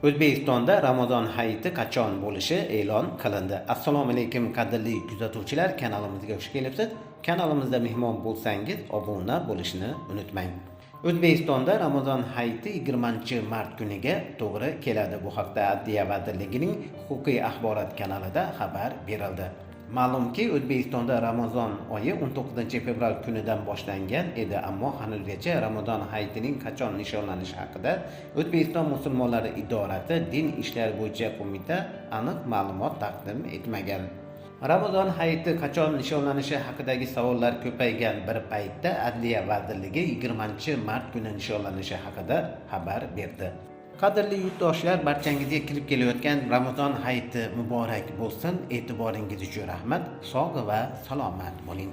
O'zbekistonda Ramazon hayiti qachon bo'lishi e'lon qilindi. Assalomu alaykum, qadrli kuzatuvchilar, kanalimizga xush kelibsiz. Kanalimizda mehmon bo'lsangiz, obuna bo'lishni unutmang. O'zbekistonda Ramazon hayiti 20-mart kuniga to'g'ri keladi. Bu haqda Adliya vazirligining huquqiy axborot kanalida xabar berildi. Ma'lumki, O'zbekistonda Ramazon oyi 19 fevral kunidan boshlangan edi, ammo hanuzgacha Ramazon hayitining qachon nishonlanishi haqida O'zbekiston musulmonlari idorasi Din ishlari bo'yicha qo'mita aniq ma'lumot taqdim etmagan. Ramazon hayiti qachon nishonlanishi haqidagi savollar ko'paygan bir paytda Adliya vazirligi 20 mart kuni nishonlanishi haqida xabar berdi. Qadrli yurtdoshlar, barchangizga kirib kelayotgan Ramazon hayiti muborak bo'lsin. E'tiboringiz uchun rahmat. Sog' va salomat bo'ling.